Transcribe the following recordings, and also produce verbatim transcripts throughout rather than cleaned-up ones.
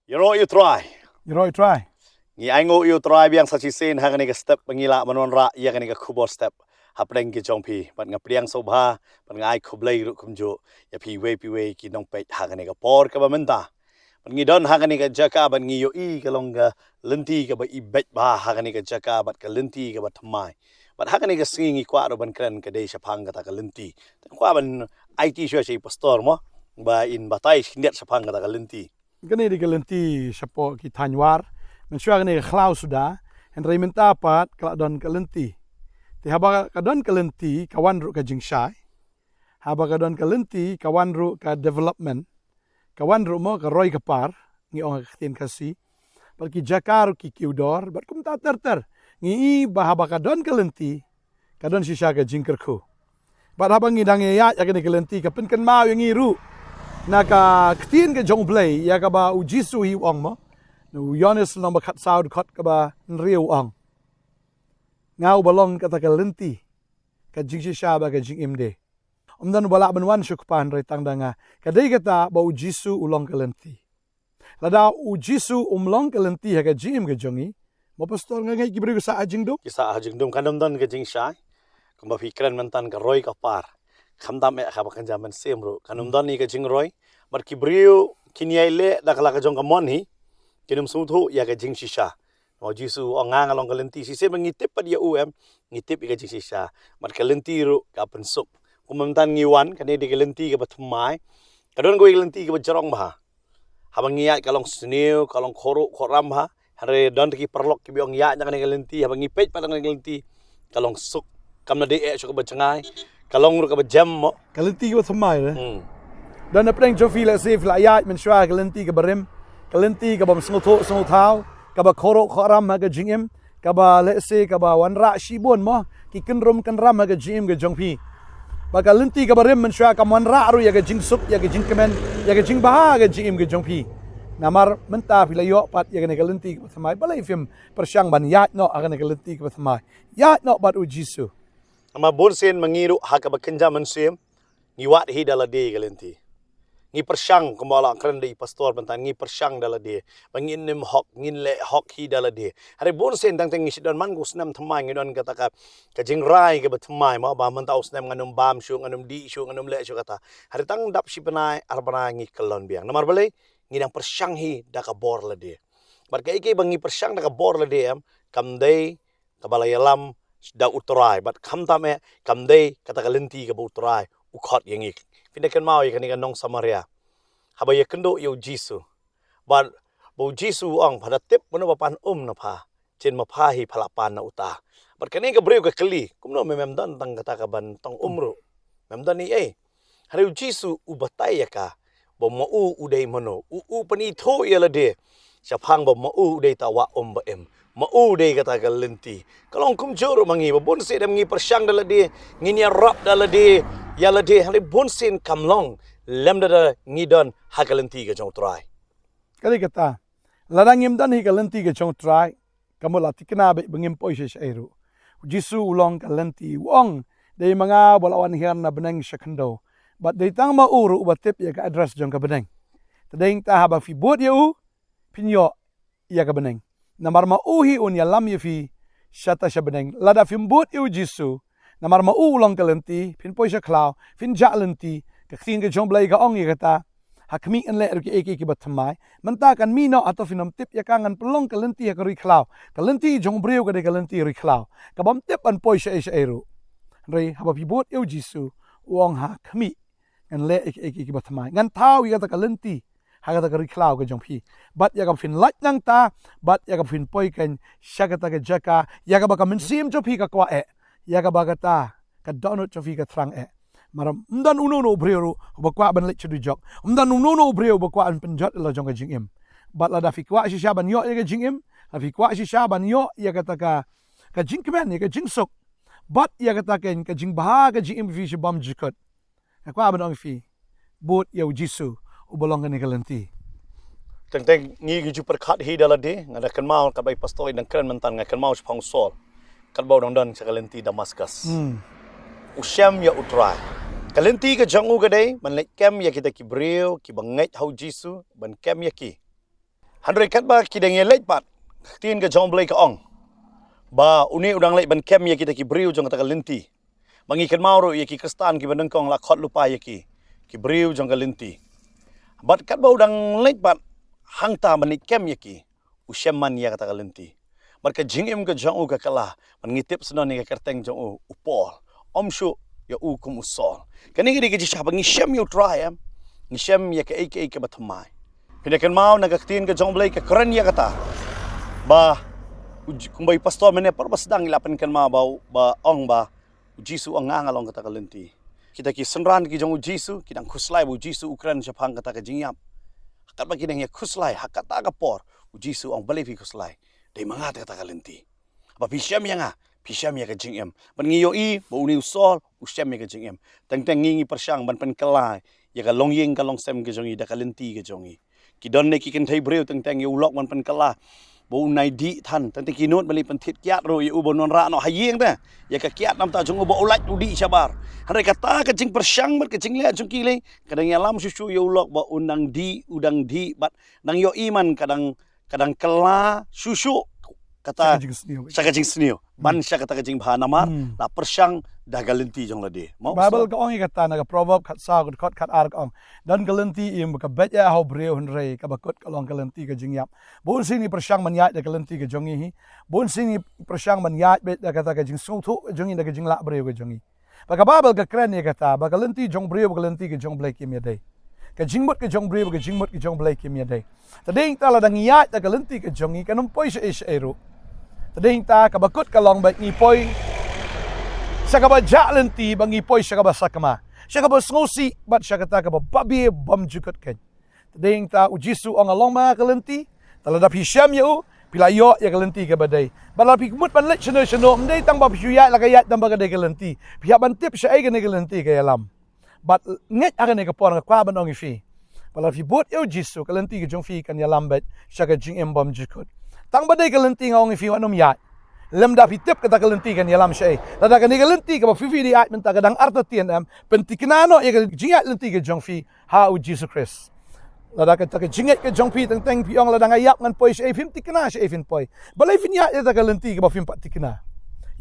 Ïaroh ïa u Trai. Ïaroh ïa u Trai. Ngi ainguh ïa u Trai biang sa shisien ha kane ka step ba ngi lah ban wanrah ïa kane ka khubor step hapdeng ki jong phi. Bad nga pdiang sngewbha bad nga ai khublei ruh kumjuh ïa phi iwei pa iwei ki nongpeit ha kane ka por kaba mynta. Bad ngi don ha kane ka jaka bad ngi ïohi ka long ka lynti kaba i beit bha ha kane ka jaka bad ka lynti kaba thymmai. Bad ha kane ka sngi ngi kwah ruh ban kren ka dei shaphang kata ka lynti. Te kwah ban aiti shuwa sha i pastor mo ba in batai khyndiat shaphang kata ka lynti. Kane dei ka lynti shapoh ki thaiñ War. Mynshuwa kane ka khlaw suda, hynrei mynta pat ka la don ka lynti. Te haba ka don ka lynti ka wan ruh ka jingshai. Haba ka don ka lynti ka wan ruh ka development. Ka wan ruh mo ka roi ka par, ngi ong ha ka ktien Khasi. Bad ki jaka ruh ki kiew dor bad kumta ter ter. Ngi i ba haba ka don ka lynti ka don shisha ka jingkyrkhu. Bad haba ngi dang ïaid ïa kane ka lynti ka pynkynmaw ïa ngi ruh na ka ktien ka jong U Blei ïa kaba U Jisu hi u ong mo. Na u Ïoannis lynnong ba khatsaw dkhot kaba hynriew u ong, nga uba long kata ka lynti, ka jingshisha bad ka jingim de. Ym don uba lah ban wan sha u Kpa hynrei tang da nga. Ka dei kata ba U Jisu u long ka lynti. Lada U Jisu um long ka lynti ha ka jingim ka jong ngi, mo pastor, nga ngeit ki briew ki sah ha jingdum. Ki sah ha jingdum, kan ym don ka jingshai. Kumba phi kren mynta ka roi ka par. Khamtam eh ha kaba kynja mynsiem ruh kan ym don hi ka jingroi. Bad ki briew kin ïai leh da ka la ka jong ka mon hi, kin ym sngewthuh ïa ka jingshisha. Mo, Jisu u ong nga nga long ka lynti. Shisien ba ngi tip pat ïa u em, ngi tip ïa ka jingshisha. Bad ka lynti ruh ka pynsuk. Kumba mynta ngi wan, kane dei ka lynti kaba thymmai. Ka don kawei ka lynti kaba jrong bha. Haba ngi ïaid ka long sniew, ka long khorruh khorram bha. Hynrei don ki paralok kiba ong ïaid na kane ka lynti, haba ngi peit pat na kane ka lynti ka long suk. Kam da dei eh shuh kaba jngai, ka long ruh kaba jem mo. Ka lynti kaba thymmai re. Hmm. Don na pdeng jong phi lehse phi la ïaid mynshuwa ka lynti kaba rim, ka lynti kaba ym sngewthuh sngewthaw, kaba khorruh khorram ha ka jingim, kaba lehse kaba wanrah shibun mo ki kynrum kynram ha ka jingim ka jong phi. Ba ka lynti kaba rim mynshuwa kam wanrah ruh ïa ka jingsuk, ïa ka jingkmen, ïa ka jingbha ha ka jingim ka jong phi. Namar mynta phi la ïoh pat ïa kane ka lynti kaba thymmai, balei phim pyrshang ban ïaid noh ha kane ka lynti kaba thymmai? Ïaid noh bad U Jisu. Namar bun sien ma ngi ruh ha kaba kynja mynsiem ngi wad hi da lade ka lynti. Ngi pyrshang, kumba la kren da i pastor mynta, ngi pyrshang da lade ba ngin im hok, ngin leh hok hi da lade. Hynrei bun sien tang tang ngi shu don man ka u snem thymmai, ngi don kata ka, ka jingrai kaba thymmai mo, ba mynta u snem ngan ym bam shuh, ngan ym dih shuh, ngan ym leh shuh kata. Hynrei tang dap shi bnai ar bnai ngi kyllon biang. Namar balei? Ngi dang pyrshang hi da ka bor lade. Bad kaei kaei ba ngi pyrshang da ka bor lade em, kam dei kaba la ïalam da U Trai, bad khamtam eh kam dei kata ka lynti kaba U Trai u khot ïa ngi. Phin da kynmaw ïa kane ka nong Samaria haba ïakynduh ïa U Jisu, bad ba U Jisu u ong, pha da tip mano ba pan um na pha, shen ma pha hi pha la pan na uta. Bad kane ka briew ka kylli, kumno me mem don tang kata ka ban tong um ruh, mem don ei ei. Hynrei U Jisu u batai ïa ka ba ma u u dei mano, u u pynithuh ïa lade shaphang ba ma u u dei ta wah um ba im, ma u u dei kata ka lynti. Ka long kumjuh ruh ma ngi, ba bun sien em ngi pyrshang da lade, ngin ïarap da lade ïa lade, hynrei bun sien kam long lymda da ngi don ha ka lynti ka jong U Trai. Ka dei kata, lada ngim don hi ka lynti ka jong U Trai, ka mut la thikna beit ba ngim poi sha shaei ruh. U Jisu u long ka lynti, u ong, dei ma nga ba la wan hiar na bneng sha khyndew. Bad dei tang ma u ruh uba tip ïa ka address jong ka bneng. Te dei nangta haba phi bud ïa u, phin ïoh ïa ka bneng. Namar ma u hi un ïalam ïa phi shata sha bneng. Lada phim bud ïa U Jisu, namar ma u u long ka lynti, phin poi sha khlaw, phin jah lynti, ka ktien ka jong U Blei ka ong ïa kata, ha khmih yn leh ruh kiei kiei kiba thymmai. Mynta kan mih noh hato phin ym tip ïa ka, ngan pynlong ka lynti ha ka ri khlaw. Ka lynti jong u briew ka dei ka lynti ri khlaw, kabym tip ban poi shaei shaei ruh. Hynrei haba phi bud ïa U Jisu, u ong ha khmih ngan leh ïa kiei kiei kiba thymmai, ngan thaw ïa kata ka lynti ha kata ka ri khlaw ka jong phi. Bad ïa kaba phin lait nangta, bad ïa kaba phin poi kein sha kata ka jaka, ïa kaba ka mynsiem jong phi ka kwah eh, ïa kaba kata ka dohnud jong phi ka thrang eh. Namar ym don uno uno u briew ruh uba kwah ban leit sha dujok. Ym don uno uno u briew uba kwah ban pynjot ïa la jong ka jingim. Bad lada phi kwah shisha ban ïoh ïa ka jingim, lada phi kwah shisha ban ïoh ïa kata ka, ka jingkmen, ïa ka jingsuk, bad ïa kata kein ka jingbha ka jingim phi sha bymjukut, nga kwah ban ong ïa phi, bud ïa U Jisu uba long kane ka lynti. Teng teng ngi ki ju pyrkhat hi da lade, nga da kynmaw katba i pastor i dang kren mynta, nga kynmaw shaphang u Saul katba u dang don sha ka lynti Damascus. Hmm. U shem ïa U Trai. Ka lynti ka jong u ka dei ban leit kem ïa kita ki briew kiba ngeit ha U Jisu, ban kem ïa ki. Hynrei katba ki dang ïa leit pat, ka ktien ka jong U Blei ka ong ba une u dang leit ban kem ïa kita ki briew jong kata ka lynti. Ba ngi kynmaw ruh ïa ki Khristan kiba nyngkong la khot lypa ïa ki, ki briew jong ka lynti. Bad katba u dang leit pat hangta ban leit kem ïa ki, u shem man ïa kata ka lynti. Bad ka jingim ka jong u ka kylla, bad ngi tip sngewbha ïa ka kyrteng jong u, u Paul. Ym shuh ïa u kum u Saul. Kane ka dei ka jingshisha ba ngi shem ïa U Trai, em, ngi shem ïa kaei kaei kaba thymmai. Phi dei kynmaw na ka ktien ka jong U Blei ka kren ïa kata. Ba u J-, kumba i pastor mynne por ba sdang i la pynkynmaw ba, ba ong ba U Jisu u ong nga nga long kata ka lynti. Kita ki synran ki jong U Jisu ki dang khuslai ba U Jisu u kren shaphang kata ka jingïap. Katba ki dang ïa khuslai ha kata ka por, U Jisu u ong balei phi khuslai? Dei ma nga kata ka lynti. Ba phi shem ïa nga, phi shem ïa ka jingim. Ban ngi ïohi ba une u Saul u shem ïa ka jingim. Teng teng ngi ngi pyrshang ban pynkylla ïa ka longïing ka longsem ka jong ngi da ka lynti ka jong ngi. Ki don ne ki kynthei briew teng teng ïa u lok ban pynkylla ba un nai dih than, teng teng ki nud ban leit pynthied kiad ruh ïa u ba un wanrah noh ha ïing te. Ïa ka kiad namar ta jong u ba u lait u dih shabar. Hynrei kata ka jingpyrshang bad ka jingleh jong ki lei ka dang ïalam shuh shuh ïa u lok ba un dang dih, u dang dih bad dang ïohi man ka dang, ka dang kylla shuh shuh kata sha ka jingsniew. Sha ka jingsniew. Ban sha kata ka jingbha namar la pyrshang da ka lynti jong lade. Bible ka ong ïa kata na ka Proverb khatsaw ka dkhot khatar ka ong, don ka lynti im ka beit ïa ha u briew hynrei kaba kut ka long ka lynti ka jingïap. Bun sien ngi pyrshang ban ïaid da ka lynti ka jong ngi hi. Bun sien ngi pyrshang ban ïaid beit da kata ka jingsngewthuh ka jong ngi da ka jinglah briew ka jong ngi. Ba ka Bible ka kren ïa kata ba ka lynti jong briew ba ka lynti ka jong Blei kim ïadei. Ka jingmut ka jong briew ba ka jingmut ka jong Blei kim ïadei. Te dei ngi ta lada ngi ïaid da ka lynti ka jong ngi kan ym poi shaei shaei ruh. Te dei ngi ta kaba kut ka long ba ngi poi sha kaba jah lynti ba ngi poi sha kaba sakma, sha kaba sngewsih bad sha kata kaba babe bymjukut keiñ. Te dei ngi ta U Jisu u ong nga long ma nga ka lynti. Te lada phi shem ïa u phi la ïoh ïa ka lynti kaba dei. Bad lada phi mut ban leit shano shano ym dei tang ba phi shu ïaid la ka ïaid tang ba ka dei ka lynti. Phi hap ban tip shaei kane ka lynti ka ïalam. Bad ngeit ha kane ka por nga kwah ban ong ïa phi ba lada phi bud ïa U Jisu ka lynti ka jong phi kan ïalam beit sha ka jingim bymjukut. Tang ba dei ka lynti nga ong ïa phi wat nym ïaid lymda phi tip kata ka lynti kan ïalam shaei. Lada kane ka lynti kaba phi phi dei ïaid mynta ka dang artatien, em, pynthikna noh ïa ka jingïaid lynti ka jong phi ha U Jisu Khrist. Lada kata ka jingngeit ka jong phi teng teng phi ong lada nga ïap ngan poi shaei, phim thikna shaei phin poi. Balei phin ïaid ïa kata ka lynti kaba phim pat thikna?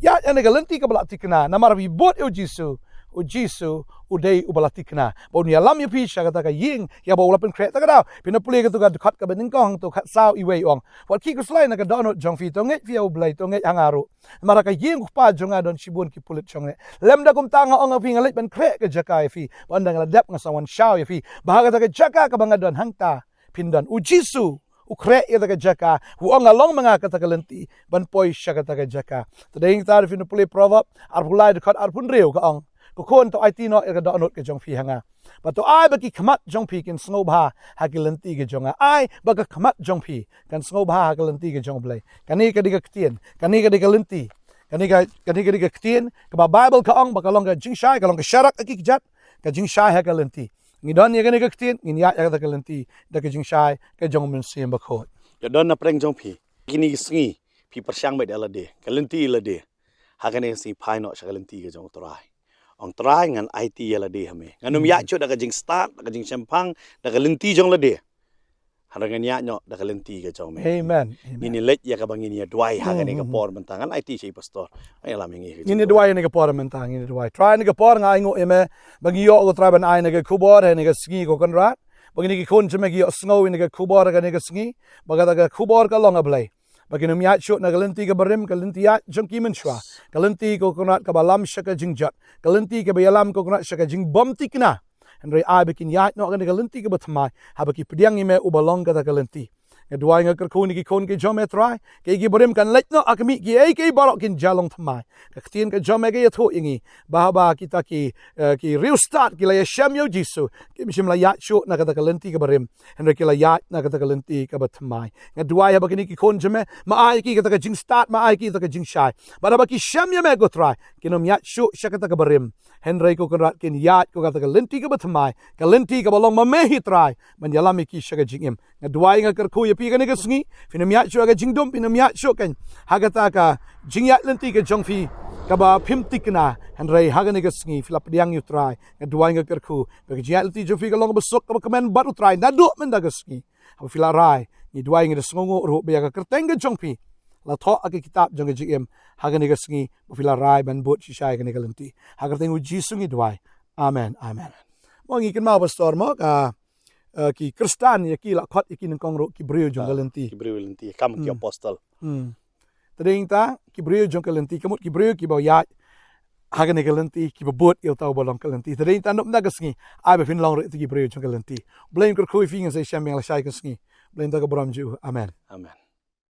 Ïaid ïa kane ka lynti kaba la thikna namar phi bud ïa U Jisu. U Jisu u dei uba la thikna ba un ïalam ïa phi sha kata ka ïing ïa ba u la pynkhreh. Ta ka daw phin ïa pule katu ka dkhot kaba nyngkong, tu khatsaw, iwei i ong, wat khie khuslai na ka dohnud jong phi, to ngeit phi ha U Blei, to ngeit ha nga ruh. Namar ha ka ïing u Kpa jong nga don shibun ki pulit shongneh. Lymda kumta nga ong ïa phi nga leit ban khreh ka jaka ïa phi. Ba ynda nga la dep nga sa wan shaw ïa phi. Ba ha kata ka jaka kaba nga don hangta phin don. U Jisu u khreh ïa kata ka jaka, u ong nga long ma nga kata ka lynti ban poi sha kata ka jaka. Te dei ngi ta phin pule Proverb arphew lai dkhot arphew hynriew ka ong, ko khun to aiti noh ïa ka dohnud ka jong phi ha nga. Ba to ai ba ki khmat jong phi kin sngewbha ha ki lynti ki jong nga. Ai ba ka khmat jong phi kan sngewbha ha ki lynti ki jong U Blei. Kane ka dei ka ktien, kane ka dei ka lynti, kane ka, kane ka dei ka ktien kaba Bible ka ong ba ka long ka jingshai, ka long ka sharak ha ki kjat, ka jingshai ha ka lynti. Ngi don ïa kane ka ktien, ngin ïaid ïa kata ka lynti da ka jingshai ka jong U Mynsiem Bakhuid. Ïa don na pdeng jong phi kine ki sngi, phi pyrshang beit ïa lade, ka lynti ïa lade. Ha kane ka sngi phai noh sha ka lynti ka jong U Trai. Ong Trai ngan aiti ïa lade ha me. Ngan ym ïaid shuh da ka jingstad, da ka jingshemphang, da ka lynti jong lade. Hynrei ngan ïaid noh da ka lynti ka jong me. Amen. Amen. Ngin ïa leit ïa kaba ngin ïa duwai ha kane ka por mynta, ngan aiti sha i pastor. Ai lam ïa ngi. Ngin ïa duwai ha kane ka por mynta, ngin ïa duwai. Trai, ha kane ka por nga ainguh ïa me ba ngi ïoh, ko Trai, ban ai kane ka khubor ha kane ka sngi, ko Kynrad. Ba kine ki khun jong me ki ïohsngew ïa kane ka khubor ha kane ka sngi. Ba kata ka khubor ka long, A Blei, ba kin ym ïaid shuh na ka lynti kaba rim, ka lynti ïaid jong ki mynshuwa, ka lynti, ko Kynrad, kaba lam sha ka jingjot, ka lynti kaba ïalam, ko Kynrad, sha ka jingbymthikna. Hynrei ai ba kin ïaid noh ha kane ka lynti kaba thymmai haba ki pdiang ïa me uba long kata ka lynti. Nga duwai, nga kyrkhu ïa kine ki khun ki jong me, Trai. Kiei kiei barim kan leit noh ha khmih, kiei kiei baroh kin jia long thymmai. Ka ktien ka jong me ka ïathuh ïa ngi ba haba kita ki, eh, ki riewstad ki la ïashem ïa U Jisu, kim shym la ïaid shuh na kata ka lynti kaba rim, hynrei ki la ïaid na kata ka lynti kaba thymmai. Nga duwai haba kine ki khun jong me, ma ai ki kata ka jingstad, ma ai ki kata ka jingshai, bad haba ki shem ïa me, ko Trai, kin ym ïaid shuh sha kata kaba rim, hynrei, ko Kynrad, kin ïaid, ko, kata ka lynti kaba thymmai, ka lynti kaba long ma me hi, Trai, ban ïalam ïa ki sha ka jingim. Nga duwai, nga kyrkhu ïa phi ha kane ka sngi, phin ym ïaid shuh ha ka jingdum, phin ym ïaid shuh keiñ ha kata ka jingïaid lynti ka jong phi kaba phim thikna, hynrei ha kane ka sngi phi la pdiang ïa U Trai. Nga duwai, nga kyrkhu ba ka jingïaid lynti jong phi ka long kaba suk, kaba kmen bad U Trai naduh mynta ka sngi. Haba phi la rai Ngi duwai, ngi da sngewnguh ruh ba ïa ka kyrteng ka jong phi la thoh ha ka kitab jong ka jingim ha kane ka sngi, ba phi la rai ban bud shisha ïa kane ka lynti. Ha ka kyrteng u Jisu ngi duwai. Amen, amen. Mo, ngi kynmaw, Pastor, mo, ka, eh, ki Khristan, ïa ki la khot ïa ki nyngkong ruh ki briew jong ka lynti. Ki briew lynti, kam ki apostol. Hmm. Te dei ta ki briew jong ka lynti, ka mut ki briew kiba ïaid ha kane ka lynti, kiba bud ïa uta uba long ka lynti. Te dei ta, nop na ka sngi, ai ba phin long ruh ïa ki briew jong ka lynti. Blei un kyrkhu ïa phi, ngin sa ïashem biang lashai ka sngi. Blei un da ka burom jong u. Amen. Amen.